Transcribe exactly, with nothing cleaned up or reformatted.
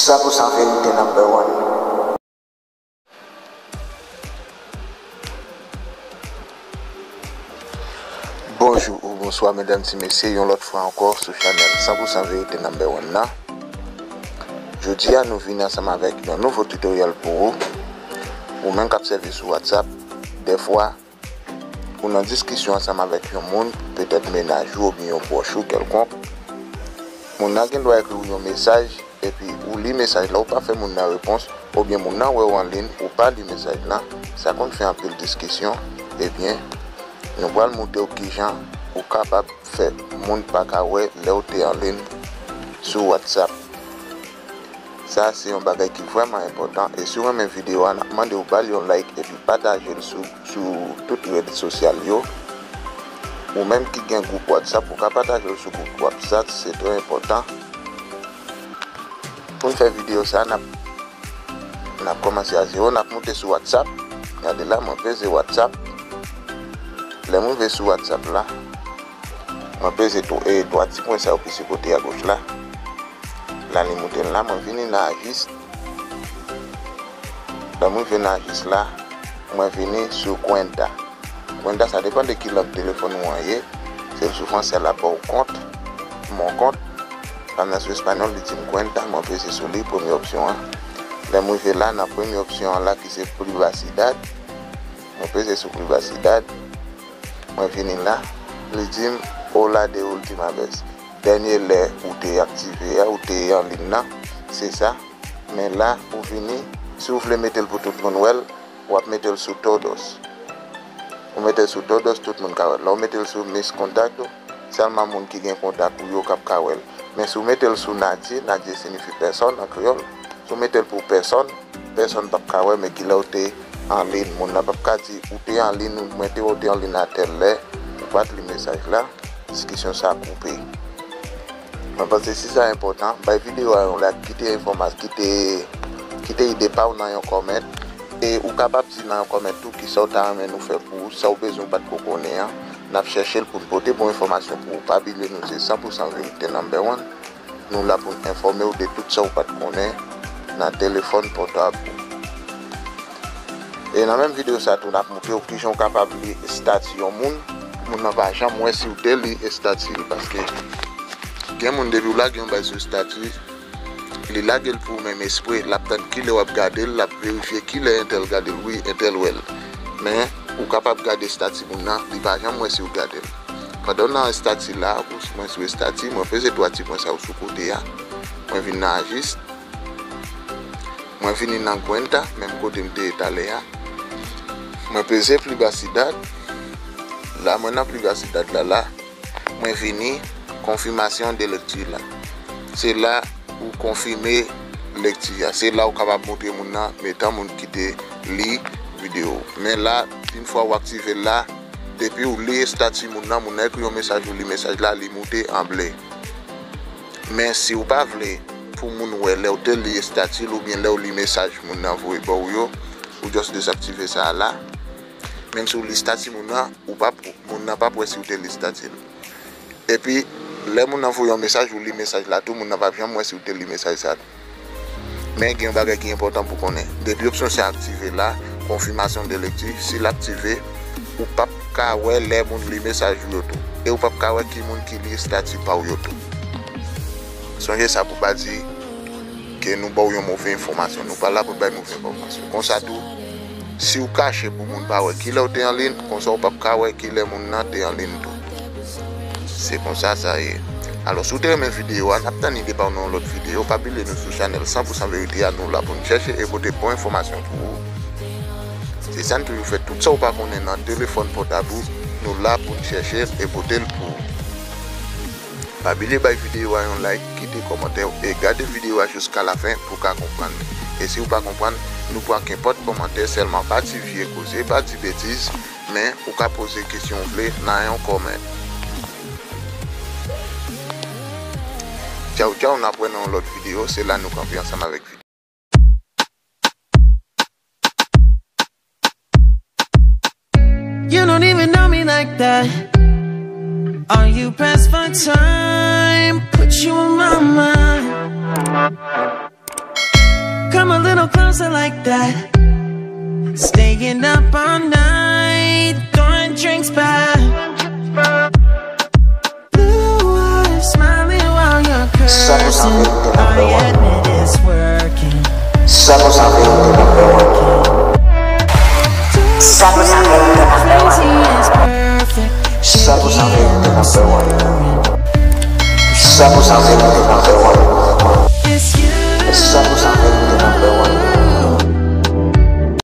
San pou san verite number one. Bonjou ou bonswa medam ti mesye, yon lòt fwa ankò sou chanèl san pou san verite number one nan. Jodi a nou vini ansanm avèk yon nouvo tutorial pou ou. Ou menm k ap sèvi sou WhatsApp, dèfwa ou nan diskisyon ansanm avèk yon moun, petèt mennaj ou oubyen yon pwòch ou kèlkonk. Moun nan gen dwa ekri w yon mesaj, epi ou li mesaj la, ou pa fè moun nan repons, oubyen moun nan wè w anliy, ou pa li mesaj la, sa konn fè anpil diskisyon. Ebyen, nou pral montre w kijan ou kapab fè moun pa ka wè lè w te anliy sou WhatsApp. Sa se yon bagay ki vrèman enpòtan, e si w renmen videyo a, n ap mande w ba l yon like epi pataje l sou, sou tout rèd sosyal yo. Ou menm ki gen gwoup WhatsApp, ou ka pataje l sou gwoup WhatsApp, se trè enpòtan. Pou n fè videyo sa, n ap, n ap kòmanse a zewo, n ap moute sou WhatsApp. Gade la, mwen peze WhatsApp. Lè m rive sou WhatsApp la, mwen peze tw-, e, twa ti pwen sa yo ki sou kote agoch la. La li moute l la, mwen vini nan ajis. Lè mwen vini nan ajis la, mwen vini sou kwenta. Kwenta, sa depann de ki lang telefòn ou an ye. Se sou fransè l ap ba w kont, mon compte. Pandan sou espanyòl, li di m kwenta, mwen peze sou li, premye opsyon an. Lè mwen rive la, nan premye opsyon an la ki se privasidad, mwen peze sou privasidad. Mwen vini la, li di m, hola de última vez. Dènye lè ou te aktive a, ou te anliy nan, se sa. Men la, ou vini, si w vle mete l pou tout moun wè l, w ap mete l sou todos. Ou mete l sou todos, tout moun ka wè l. Lè w mete l sou mis contacto, sèlman moun ki gen kontak ou yo k ap ka wè l. Men si w mete l sou nadie, nadie siyifi pèsòn an kreyòl. Si w mete l pou pèsòn, pèsòn p ap ka wè, men kilè w te anliy. Moun nan p ap ka di, ou te anliy, mwen te wè w te anliy a tèl lè, ou pa t li mesaj la, diskisyon sa a koupe. Mwen panse si sa enpòtan, bay videyo a yon like, kite enfòmas-, kite, kite ide pa w nan yon kòmant. E ou kapab di nan yon kòmant tou kisa w ta renmen nou fè pou ou, sa w bezwen w pa t ko konnen an. N ap chèche l pou n pote bon enfòmasyon pou ou. Pa bliye nou se san pou san verite number one. Nou la pou n enfòme w de tout sa w pa t konnen nan telefòn pòtab ou. E nan menm videyo sa tou, n ap montre w kijan w kapab li estati yon moun. Moun nan pa janm wè si w te li estati l, paske gen moun depi w lage yon bagay sou estati, li lage l pou ou menm espre, l ap tann kilè w ap gade l, l ap verifye kilè entèl gade l, wi, entèl wè l. Men, ou kapab gade estati moun nan, li pa janm wè si w gade l. Pandan w nan estati la, ou mwen sou estati, mwen peze twa ti pwen sa yo sou kote a. Mwen vin nan ajis. Mwen vini nan kwenta, menm kote m te ye talè a. Mwen peze privasidad. La, mwen nan privasidad la, la. Mwen vini konfimasyon de lekti la. Se la ou konfime lekti a. Se la ou kapab montre moun nan, etan moun ki te li videyo. Men la, yon fwa ou aktive l la, depi ou li estati moun nan, moun nan ekri yon mesaj, ou li mesaj la, li moute an ble. Men si w pa vle pou moun wè lè w te li estati l oubyen lè w li mesaj moun nan voye ba w yo, ou just dezaktive sa a la. Menm si w li estati moun nan, ou p ap, moun nan p ap wè si w te li estati l. Epi, lè moun nan voye yon mesaj, ou li mesaj la tou, moun nan p ap janm wè si w te li mesaj sa a tou. Men gen yon bagay ki enpòtan pou konnen. Depi opsyon sa aktive la, konfimasyon de lekti, si l aktive, ou p ap ka wè lè moun li mesaj ou yo tou. E ou p ap ka wè ki moun ki li estati pa w yo tou. Sonje sa pou pa di ke nou ba w yon move enfòmasyon. Nou pa la pou n bay move enfòmasyon. Konsa tou, si w kache pou moun pa wè kilè w te anliy, konsa w p ap ka wè kilè moun nan te anliy tou. Se konsa sa ye. Alò, si w te renmen videyo a, n ap tann ide pa w nan yon lòt videyo. Pa bliye nou sou chanèl san pou san verite a, nou la pou n chèche e pote bon enfòmasyon pou ou. Se sa n toujou fè, tout sa w pa konnen nan telefòn pòtab ou, nou la pou n chèche l e pote l pou ou. Pa bliye bay videyo a yon like, kite kòmantè w e gade videyo a jiska lafen pou w ka konprann. E si w pa konprann, nou pran kenpòt kòmantè, sèlman pa di vye koze, pa di betiz, men ou ka poze kesyon w vle nan yon kòmant. Tchaw, tchaw, n ap wè nan yon lòt videyo, se la nou kanpe ansanm avèk videyo. You don't even know me like that. Are you pressed for time? Put you on my mind. So like that. Staying up all night, throwing drinks back. Blue eyes, smiling while you're cursing. I admit it's working. Sa pou sa verite number one. Sa pou sa verite number one. Sa pou sa verite number one. Sa pou sa verite number one. Sa pou sa verite number one.